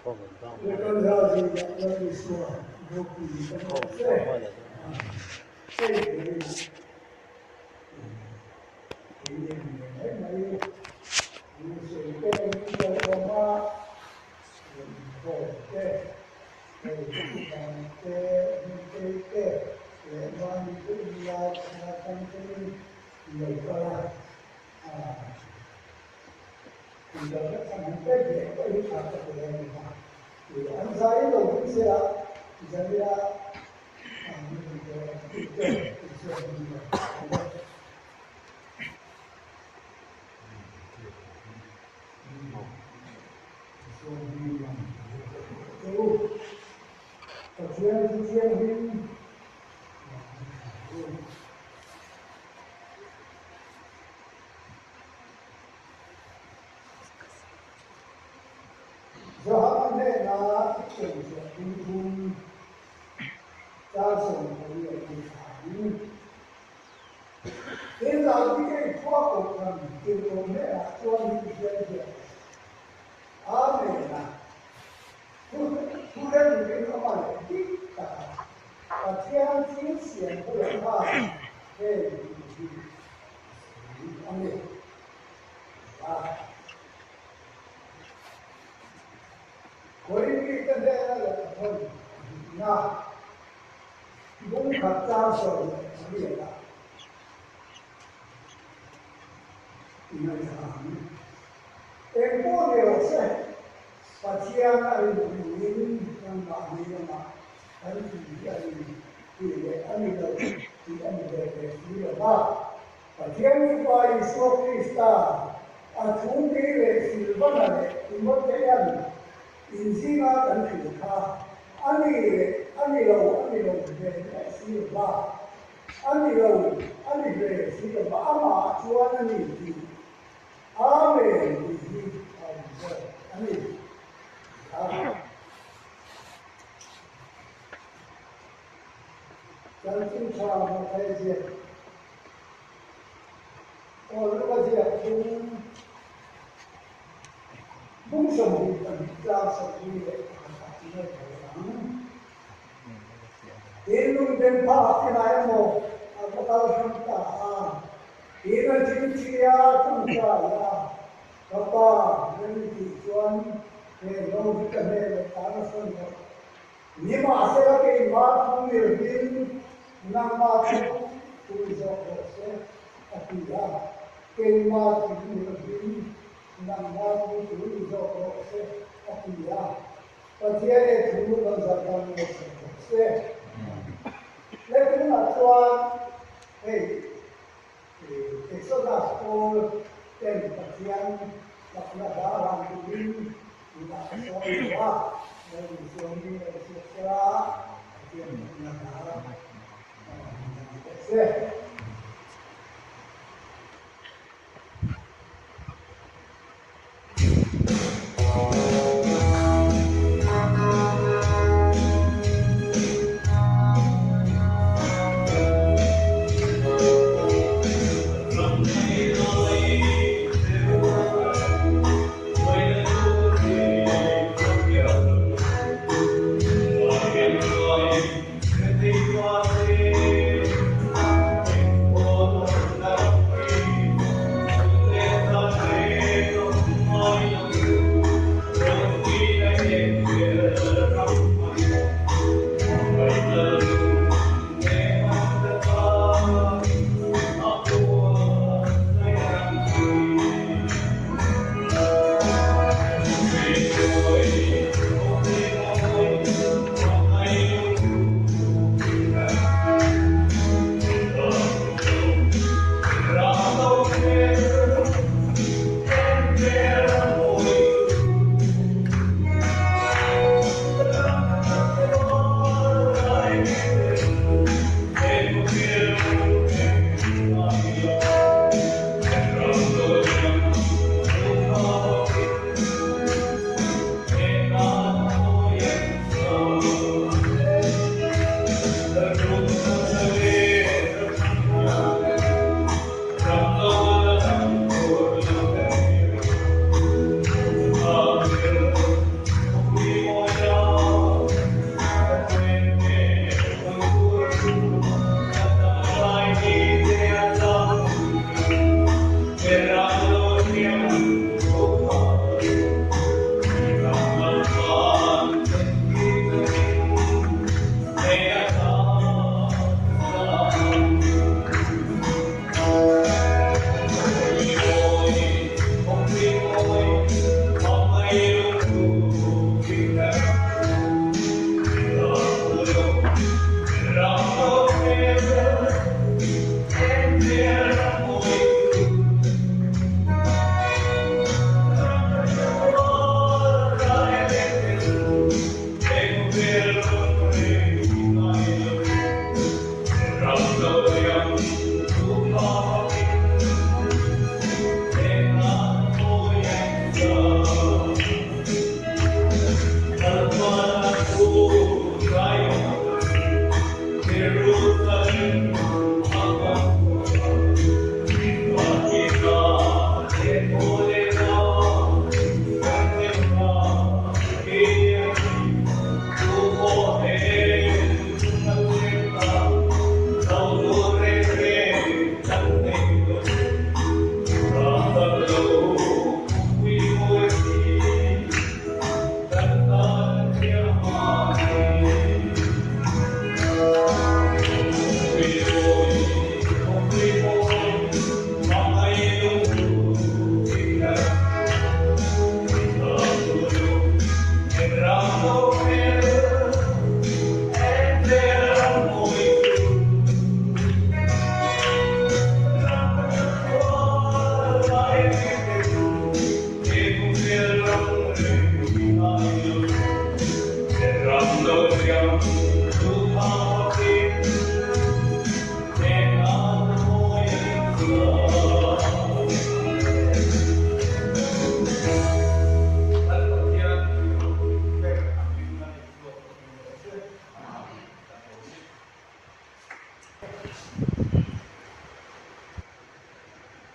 Thank you.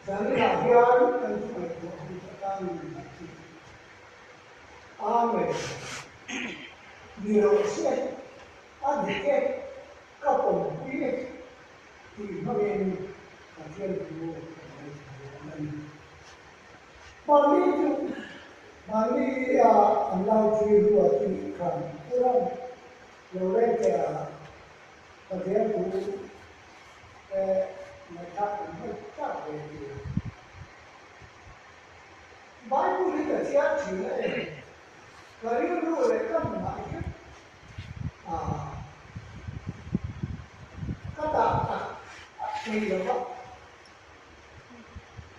Zanriah hian kan ngaihtuah bik atan a ti. Amen. Ni rawh se, a dik e, ka pawmpui e tih hmangin Pathian thu kan ngaithla dawn a ni. Mahni chu mahni a an lai thi rua tih khan pu ram lo reng teh a, Pathian thu ngaihthlak kan hman tak ve ti a. Bible hi ka chhiar thin a em? Ka rilru leh ka nunah hian ka dah tak thei lo va.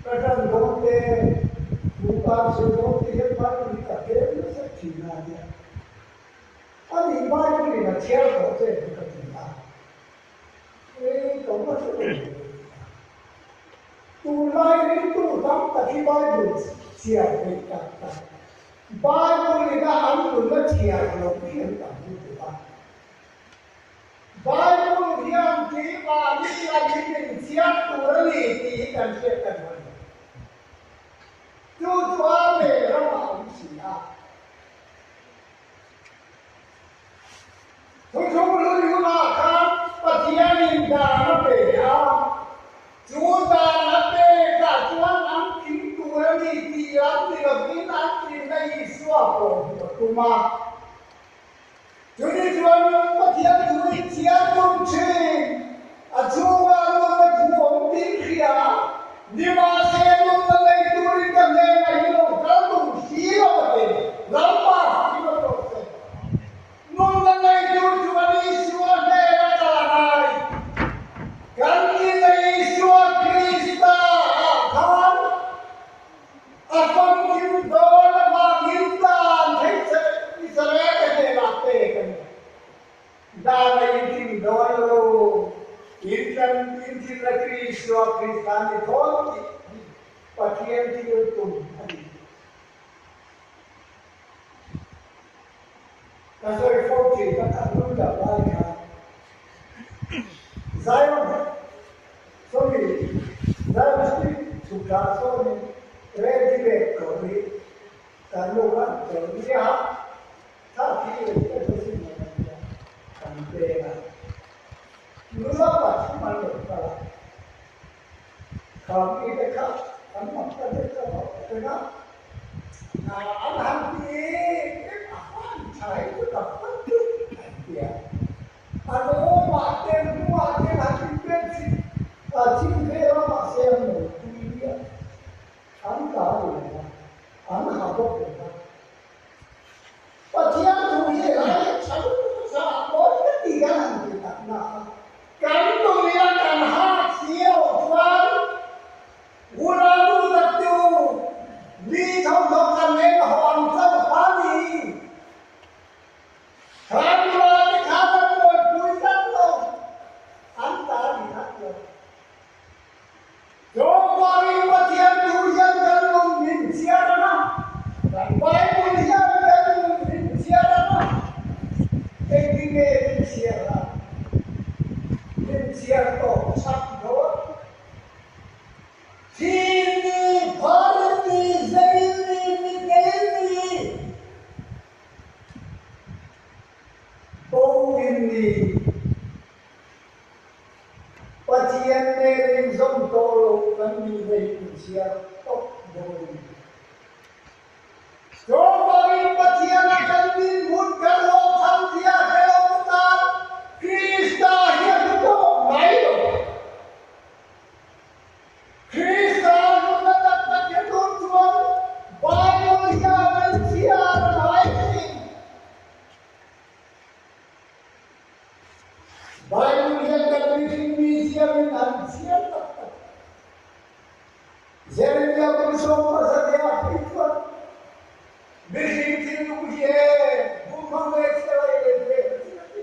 Ka ṭan dawn te, nupa sawi dawn te hian Bible hi ka hel nasa thin a nia. A nih Bible in a chhiar tawh che hi ka ti a. Ei ka va hre lo ve ti a. Tunlai ringtu tam tak hi Bible chhiar theih tak tak, Bible ina an nunna chhiar loh hi an tam lutuk a. Bible hian keimahni angin inchhiar tur a ni tih hi kan hriat kan hawn lo. Chu chu Amen ramah a awm si a. Thuthlung hlui hunah khan Pathianin dan a pe a, chu dan a pekah chuan an tling tur a ni tih lam ni lovin an tlinna Isua pawh hmuh a tum a. Chumi chuan Pathian thu i chhiar tum thin, a chhungah nunna thu awm tih hria, nimahse nunna nei turin ka hnenah hi lo kal duh si lo a ti. Lalpa fim a rawh se. Nunna nei tur chuan Isua hnena kal a ngai. Kan tlinna Isua Krista ah khan A famkim dawn avangin dan theih che Israel te hnenah pek a ni. Dan a inthim dawn lo, intlan inthimna Kristua Krista ni thawn tih hi Pathian thil tum a ni. Ka sawi fo thin a kan nun dah lai khan Zion sawmi Zion Street chhuk thlah sawmin ready made kawr hi kan nu khan kawr nia thla thi leh te chu sin lo kan nia kan peng a nula pathum an lo kal a khami te kha an mak ta deuh ta tawh. thleng a, an han ti em a han tha hei chu tak tak chu an ti a. An awmah te hnungah te han inpen chhin chhin vel a mahse an lo tui miah an ta leh a, an ha bawk leh a. Pathian thu hi a lai tha lutuk a, mawi ka ti kan han ti tak na a, kan nunga kan hak si loh chuan Unau tak te u, mi thawmhnaw kan en haw ang chauh kha ni. Kha nula te khan an buaipui tlat lo, an ta ni tlat lo. Tlawmvarin Pathian thu hian kan nun min chhiar ang a, kan Bible hian kan nun min chhiar ang a, engtin nge min chhiar a? Min chhiar tawp chak dawn. Thil ni, phar ni, zeil ni, mitdel ni, Bo in ni. Pathian nen inzawm tawh lo kan nih na hi inchhiar tawp dawn a ni. Tlawmvangin Pathiana kan dinhmun kan hlawhchham zia hre lo te tan Krista hi a hlu tawk mai lo. Krista nunna tak tak hi tun chuan Bible hian an chhiar a ngai thin. Bible hian kan mihring museum in an chhiar tak tak. Jeremia kum 14 ah phei chuan mihring thinlung hi e bumhmang leh chhiar ai leh ve ka ti a ti.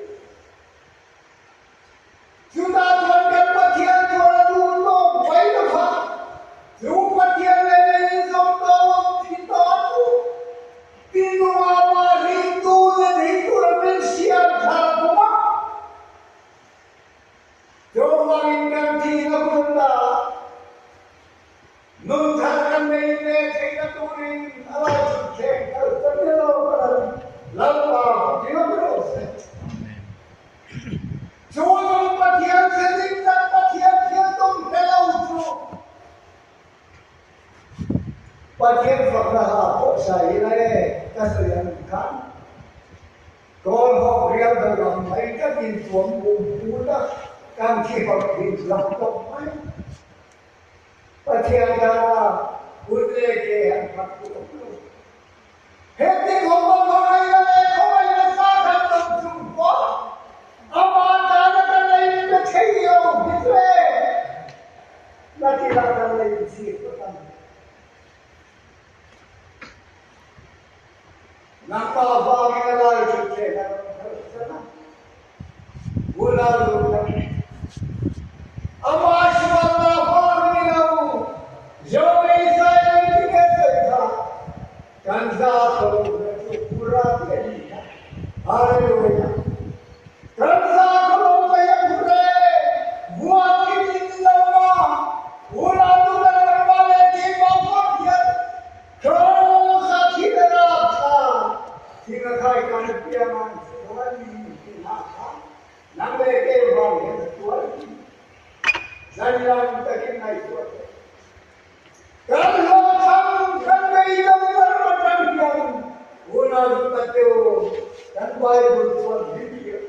Chutah chuan kan Pathian chuan a duh tawp mai lo va, chu Pathian leh lei inzawm tawh lo thi tawh chu tinunga mah ringtu leh thei tura min siam thar tum a. Chuvangin kan thihna hun ta nun thar kan nei leh theihna turin a lai chhun thleng kal ta miau ka la ni. Lalpa Pathian rawh se. Chu nung Pathian thil tak Pathian thil tum hre lo chu Pathian fakna ha pawh sai ila e ka sawi ang khan kawl hawk rial do ang mai kan intuam bum put a, kan thi hawk thin lak tawp mai. Pathian tana kut leh ke an phat duh awm lo. Heti khawp a hmangaihna leh khawngaihna sa kan dawng chung pawh amah tana kan la inpe thei lo hi chu e, nakinah kan la inchhir phawt ang. Nangmah vangin a lai thut chen a rawn khalhsan a, unau duh tak amah hrualna vang ni lo, Joe Israel engtin nge sawi kha? Kan za tho na chu phura te a ni kha. Hallelujah! Kan za tho lo mai a phur e, vuan in in lo ma, unau duh tak nangmah leh keimah vang hian Kraws a thi le rap tha thing a khai kan piang an chuan ti hna kha nang le ke vang hian a tuar ti zan lam takin ngaihtuah teh. Kan hlawhchham kan beidawng ber atang hian unau duhtak te u kan Bible chuan min hrilh.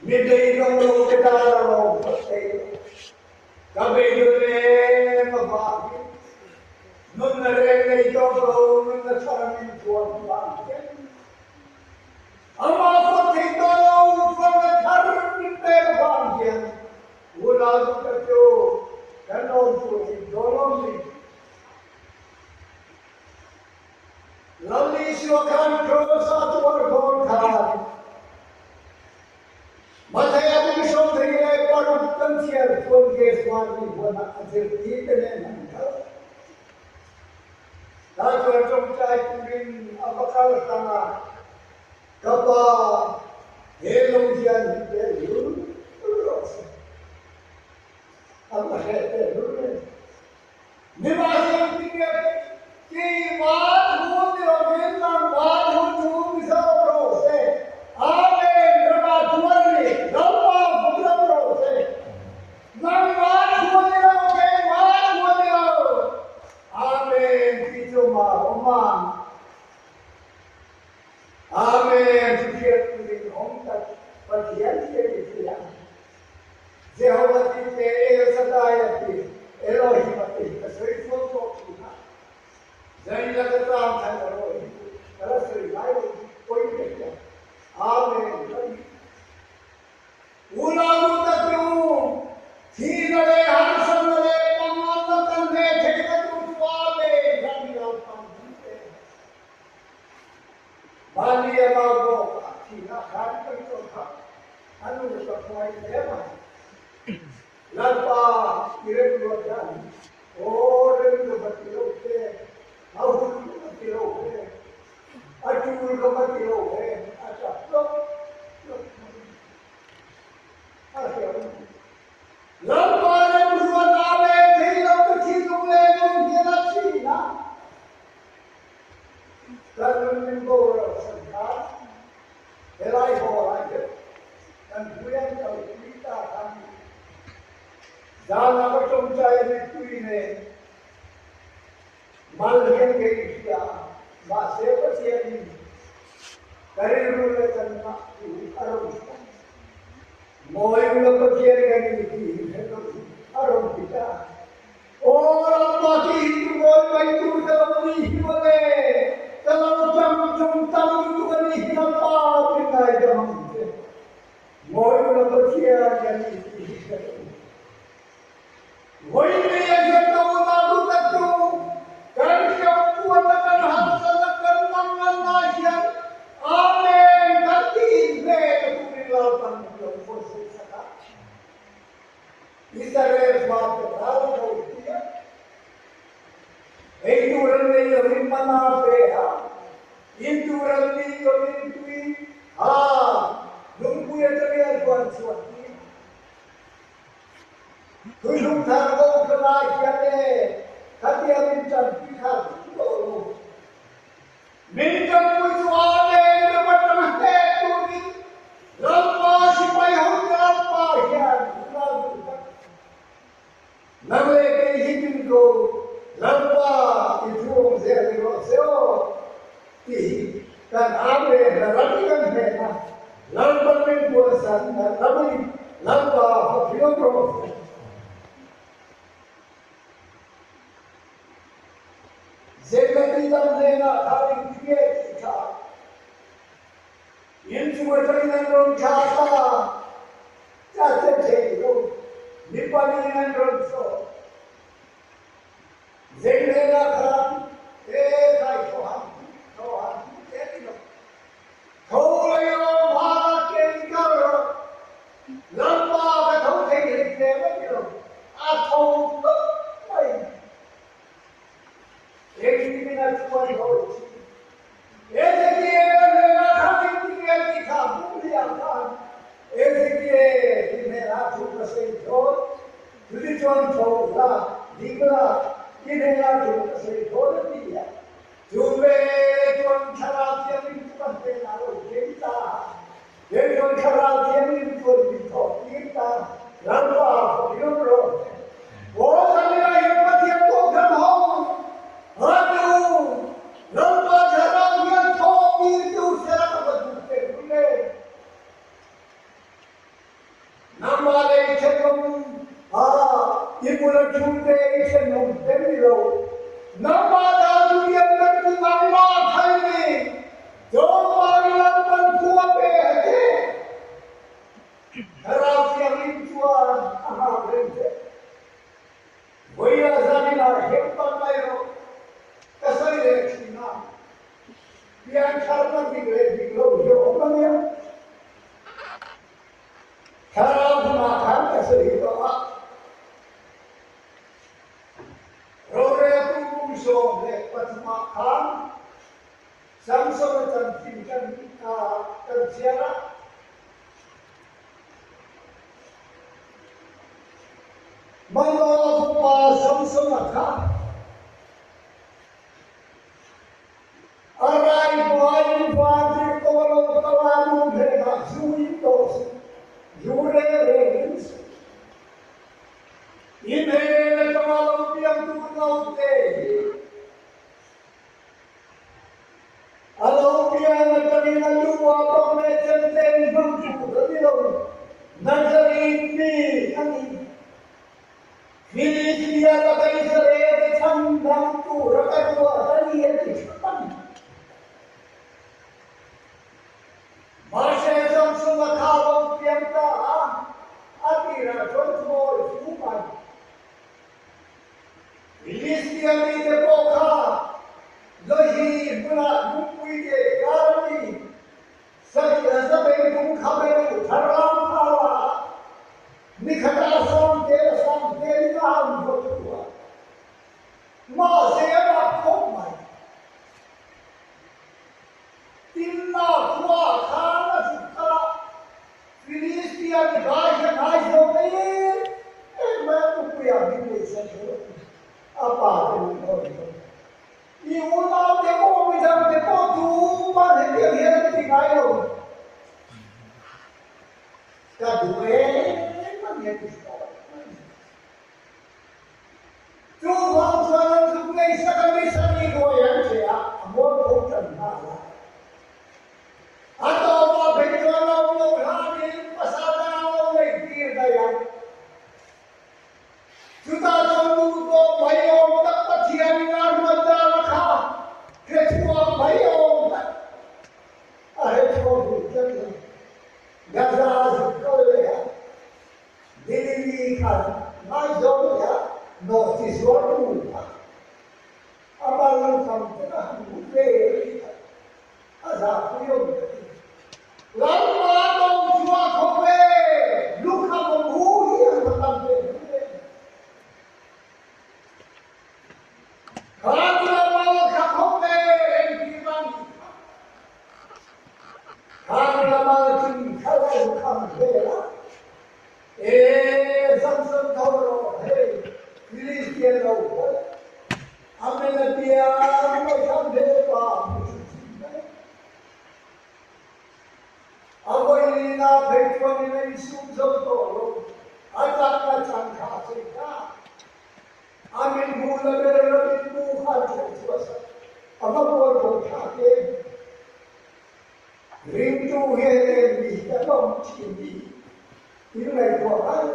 Mi beidawng lo te tan a lawm phawt thei lo. Ka beidawng em avangin nunna reng nei tawk lo nunna thar min thuam vang hian amah phawt thei tawh lo chuan thar min pek avang hian unau duhtak chu kan awm tur hi dawn awm ni. Lal Isua khan Kraws-a tuar dawn khan Mathai-a kum 36 kan chhiar chuan Gethsemane huanah a zirtirte nen an kal. Tah chuan tawngtai turin a va kal hrang a, Ka pa, he lo hian hi tel hlur rawh se. A va hreh teh hlur em. Nimahsela tinge keimah thu ni lovin nangmah thu chu ni zawk rawh se. Amen Ramah chuan ni Lalpa vut ram rawh se. Nangmah thu ni lo keimah thu ni lo. Khatia mau bawk a thihna khan kan chaw kha a nu ka hruai hle mai. Lalpa i remruat dan aw rem ka va ti lo che, a hun ka va ti lo che, a tul ka va ti lo che, a tap tlawk tlawk mai. A hria mai. Lalpa remruat a ve thei lo ka thinlung leh nun hian a thin a. Kan nun min boral san khan helai hall ah hian kan hui an kalpui ta kha ni. Zanah ka tawngtai a mittui nen mal hian ka inhria a, mahse Pathianin ka rilru leh kanmah chu a rawn hria. Mawi ula Pathian ka ni tih hi hre lo in a rawn ti ta. Aw Lalpa tih hi chu ngawi mai tur ka lo ni hi mawle, ka lo ṭang ṭawng tam lutuk a nih hi Lalpa min ngaidam ang che. Ngawi ula Pathian ka ni tih hi hre lo. Vawi nei a hian ka unau duh tak chu kan hriampuan a kan harsat a kan manganna hian Amen kan tiin hmel a turin Lalpan min lo force sak a. Israel fate ral a lo ti a, ei tur an nei lovin mana pe a, in tur an nei lovin tui ha lungpui atangin an huan chhuah tir. Thuhlung thar ko kha lai hian e, khatia min tanpui kha tum tawh lo. Min tanpui chu Amen ram atanga hle turin Lalpa sipai hote Lalpa hian ral duh tak. Nang leh kei hi min ko, Lalpa i thu awm zel ni rawh se aw tih hi kan Amen la ram i kan hnena Lalpan min puansan ramin Lalpa faphiam rawh se. Zeikati dang hnenah khan engtinge tih tha? Inchung atangin an rawn thla ta, cha che thei lo, mi paliin an rawn sawm. Zei hnenah khan, E khai tho han tho han te ti lo. Tho lei awm hana ke in kal rawh. Lalpa ka tho thei hlei hle mai ti lo. A tho tawp mai. Engtin a chuan hawi thin. Ezekiel hnenah khan engtin nge tih kha hmuh hliah khan Ezekiel i hnenah thu ka sawi thawn, chutichuan tho la, ding la, i hnenah thu ka sawi thawn a ti a. Chu veleh chuan Thlarau Thianghlim chu ka hnenah a lo thleng ta a, kei chuan Thlarau Thianghlim chuan min thawk tir ta, Lalpa fak hlawm rawh se. Aw Zanina hian Pathian Kohhran ho a nu, Lalpa Thlarau hian thawk tir chu sela ka va duh teh rul e. Nangmah leh i thenawm a, i bula thu te i thenawm te ni lo. Nangmah dah chu lian ber chu nangmah thai ni. Chawngmari Lalpan thu a pe a che. Thlarau Thianghlim chuan a nghak reng che. Vawiah zaninah hian pan mai rawh. Ka sawi leh thin a. Piantharna dik leh dik lo hi a awm a nia. Thlarau hunah khan ka sawi tawh a. Roreltu kum 13 ah khan Samson-a chanchin kan kan chhiar a. Manoa fapa Samson-a kha A rai hmain vantirhkoh a lo kal a, nu hnenah zu in tawh suh, zu reng reng in suh. I hmel atanga lo piang tur naute hi a lo piang atangin a lu ah bawk leh chemte in hmang tur a ni lo, Nazareth mi a ni. Filistia laka Israel-te chhan dang tura ka ruat a ni a ti thlap a ni. Mahse, Samsona kha a lo piang ta a, a tirah chuan thawi fu mai. Filistia mite pawh kha Lohi hmunah lungpui te kar a ni. piang mai khan hepa hmu chu thin mai. A vawiin ah phei chuanin a insum zo tawh lo, a chakna chan kha a chei ta. A min hmuh la ber ram in mu khan thlen chu a sak a va buai bo thlak em? Ringtu hian eng mi hi a lawm thin tih in ngaihtuah ngai.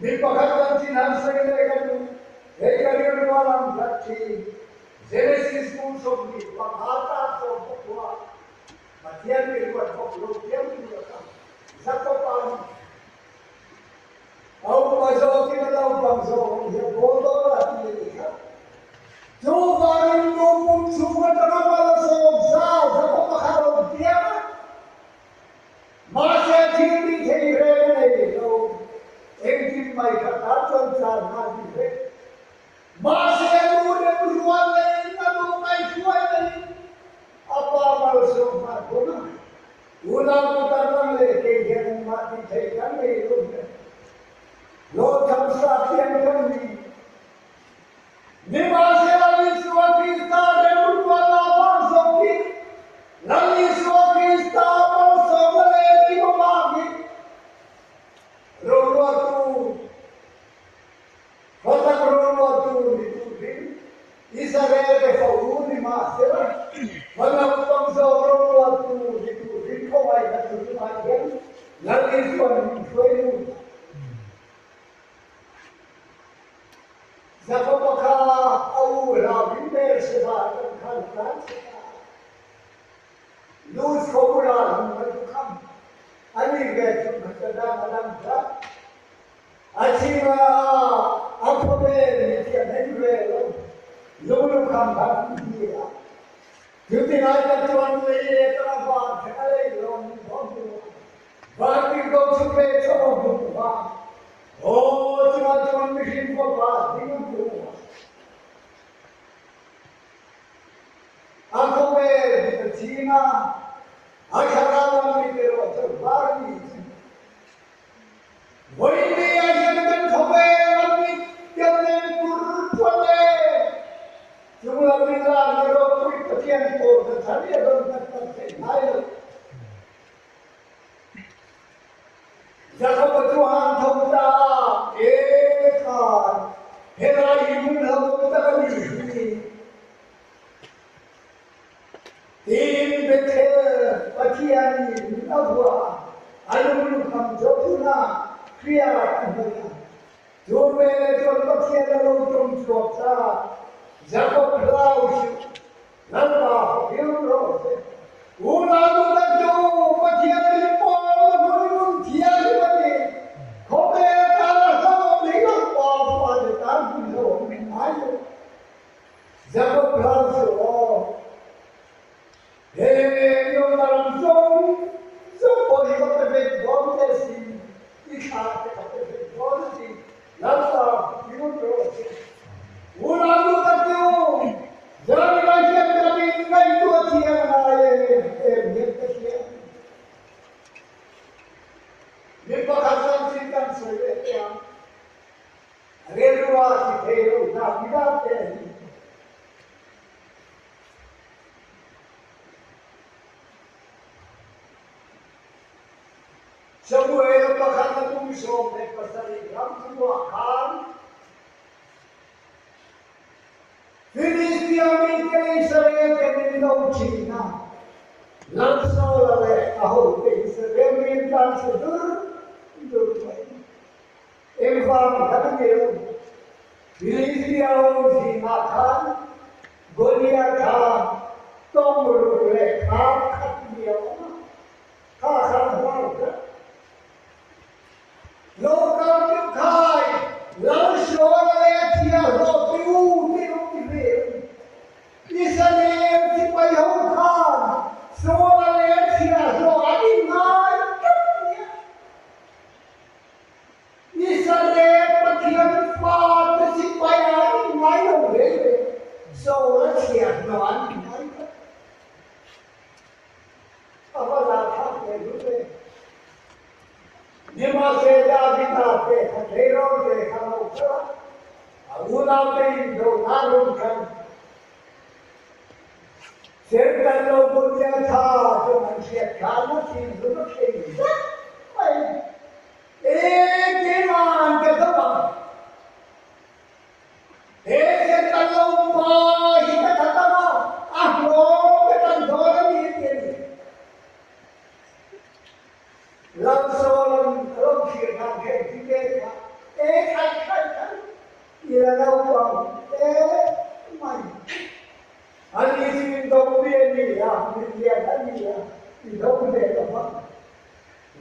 Mi pakhat kan chin han sawi leh ka duh, hei ka rilru a lang tlat thin. Genesis 25 a 19 Pathian mi ruat bawk lo piang tur a kha Jakob a ni. A upa zawkin a naupang zawk ang hian bawl dawn a ti a nih kha. Chuvangin nu pum chhung atanga mal a sawm zau Jakob a kha a rawn piang a. Mahse thil tih thei reng a nei lo. Engtin mai kha tan chuan chan hna ti vek. Mahse nu remrual leiin a nu ngaihruai leiin a pa malsawm nghal bawk a. Unau putar dang leh kei hian engmah tih theih kan nei lo hle. Hlawhchham sa thiam kan ni. Nimahsela Isua Krista remrual a vang zawkin Lal Isua Krista malsawmna leh lim avangin roruatu Khawtak roruatu ni turin Israel-te fo u ni mahsela, va naupang zawk roruatu ni turin khawngaihna chu chungah hian Lal Isua'n min hruai lut a. Jakob-a kha a u hlauhin Beersheba kan khan tlan che ta a. Luz khawbula lung a chu kham a ni ve chung kha chu dang a dang tlat. A chim a a khawvel mi thiam hen ve lo lunglukham kha an ti a. Chutilai tak chuan lei leh tang a van thleng a lei lawm min bawm duh a. Vantirhkoh chu pe chauh a hmu a, aw chungah chuan mihring fapa ding a hmu a. A khawvel mi ta ching a, a thlarau lam mi te erawh chu var ni chu. Vawiin ah hian kan khawvel a mit kan len tur chuan le chunglam in lakna ropui Pathian pawl ka thar hi a rawn tak tak thei ngai lo. Jakob-a chu a han tho ta a, E khan, helai hi hmun hlauhawm tak a nih hi. Tiin Bethel Pathianin a vuah a, a lunglukham Jothuna hria a hnawih a. Chu veleh chuan Pathian a lo tawng chhuak ta, Jakob hlau suh, Lalpa fak hiu rawh se. Unau duhtak chu Pathianin pawl a hmun hmun thianghlim a ni. Khawvel tan a hlauhawm hi Lalpa fate tan hmun hlauhawm hi ngai lo. Jakob hlau chu aw, he Yona ram zawng zawng pawh hi ka pe vek dawn che si, i thla te ka pe vek dawn a ti, Lalpa fiur rawh a ti. Unau nu tak chu Jeremia hian kan in ngaihtuah thiam a ngai em em hian ka hria a ni. Mi pakhat chanchin kan sawi leh teh ang. Rilrua ti thei lo Davida te a ni. Samuel pakhat a kum 17 ram chungah khan Filistia mite Israel te min do thin a, Lal Saula leh a hote Israel min tlanchhe dur dur mai. Engvang khan a ni lo? Filistia ho zingah khan Goliatha tawng ruk leh thap khat ni a awm a, kha khan hlau tlat. Lo kal chu khai, Lal Saula leh a thiahhlawh te u te lo ti ve a ni. Israel sipai ho khan Saula leh a thiahhlawh an inngai tlat nia. Israel Pathian fate sipai an inngai lo hle le, Saula chhiahhlawh an inngai tlat. A va zahthlak ve hlum e. Nimahse Davida te kha thei rawh. Unaute indona rawn khan Serhtan lo Goliatha chuan an hriat khan a thinlung a thleng zet mai. E keima'n ka do ang. He Serhtan lo pa hi ka that ang a, a hlawm ka tan dawn a ni a ti a ni. Lalsawla'n a lo thlir dan kha engtin nge kha? E khai khai khai i la naupang hle mai. Ani chu indomi a ni a, milian a ni a, i do hle lo vang.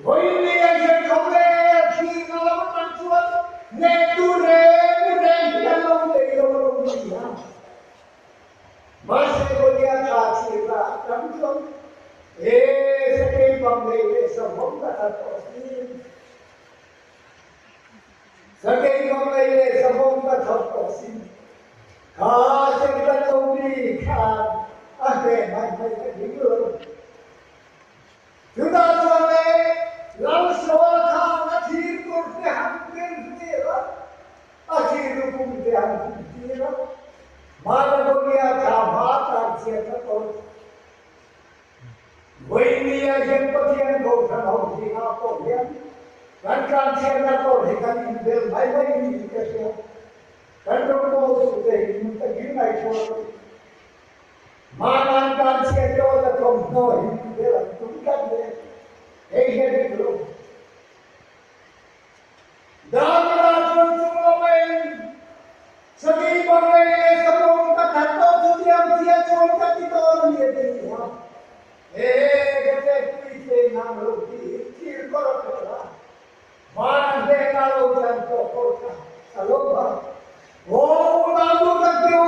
Vawiin a hian khawvel thihna lam atang chuan hnehtu reng reng hi an lo nei lo a lo ni a. Mahse Goliatha thirna atang chuan he sakei bang nei leh savawm ka that tawh si. Sakei bang nei leh savawm ka that tawh si. Kha Satan lo mi khan a hneh mai mai ka ding lo. Chutah chuan le Lalsawl khan a thir tur te han tir tir a. A thih lukum te an hum tir a, Managonia kha hma tlan chhiat a tawn. Vawinia hian Pathian Kohhran ho zingah pawh hian kan tlan chhiatna kawr hi kan inbel mai mai niin ka hria. Kan rawngbawltute hi nun takin ngaihtuah rawh. Hmanan tlan chhiat tawna thawmhnaw hi inbel an tum tlat hle. Hei hian dik lo. Davida chuan chung lawmin, Saki Panglei leh Sapawng ka that tawh chu tiang thia chuan ka ti dawn a ni a ti a. He ka chetpui thei nang lo tih hi thlir kawr a phel a, van a hnena lo chan tawh kawr kha a lo va. Aw unau ka tiu,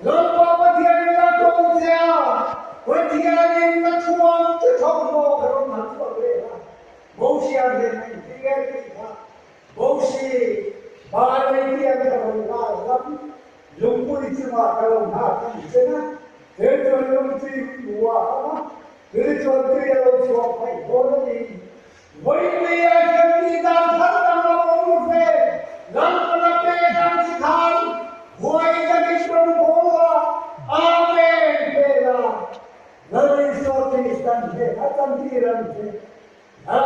Lalpa Pathianin a ko che a, Pathianin ka thuam che thawmhnaw ka rawn han chhuak leh a. Mosia nen a inti e tih kha Mosi Vanlei tiang ka rawn lal lam lungpui chungah ka lo nghak a ni chen a, he chuan lungtui hmu a hang a, tui chuan tui a lo chhuak mai dawn a ni. Vawinia hian tih dan thar dang lo awm lu ve, Lalpana pek ang chi khan huai takin rawn bawl a, Amen pela. Lal Isua Kristan hneh a chantir ang che. A,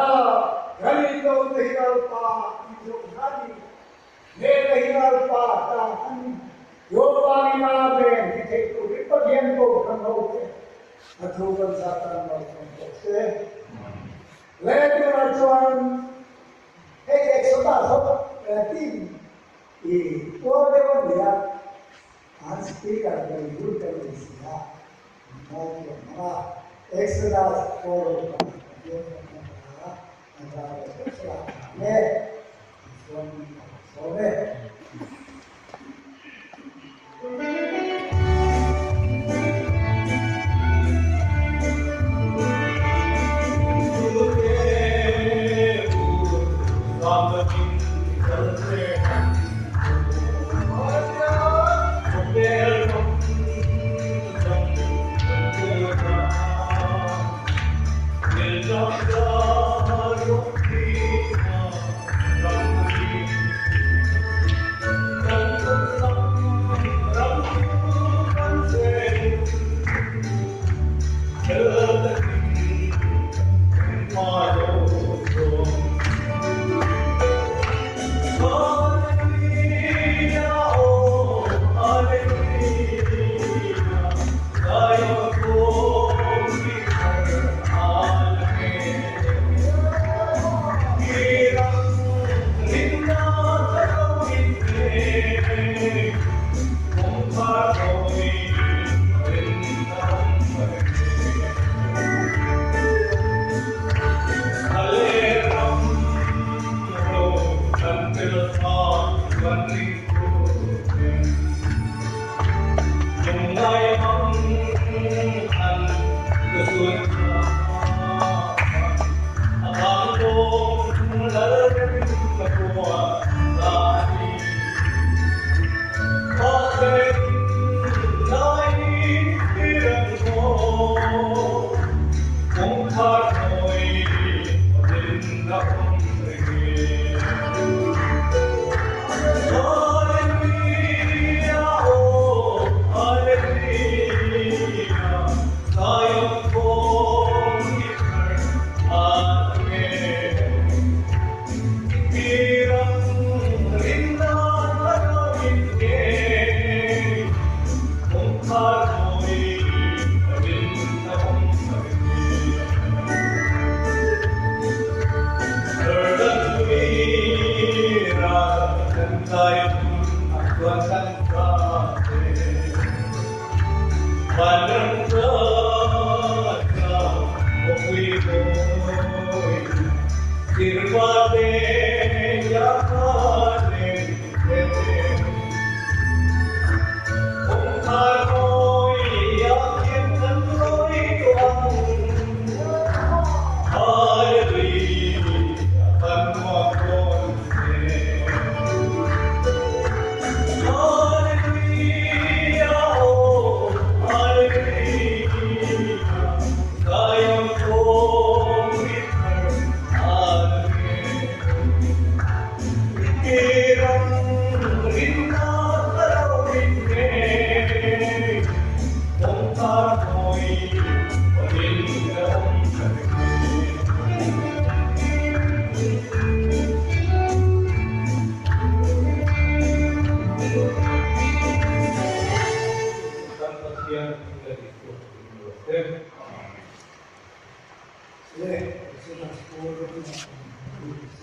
kan indona hi Lalpa indona a ni. Hnehna hi Lalpa ta a ni. Jehovah-in Amen ti theih turin Pathian kohhran ho te a thu kan Satan lo chhawm tawh se. Le tunah chuan hei Exodus ho team i uar deuh a ni a, an speaker kan lut kan nei si a.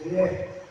Se,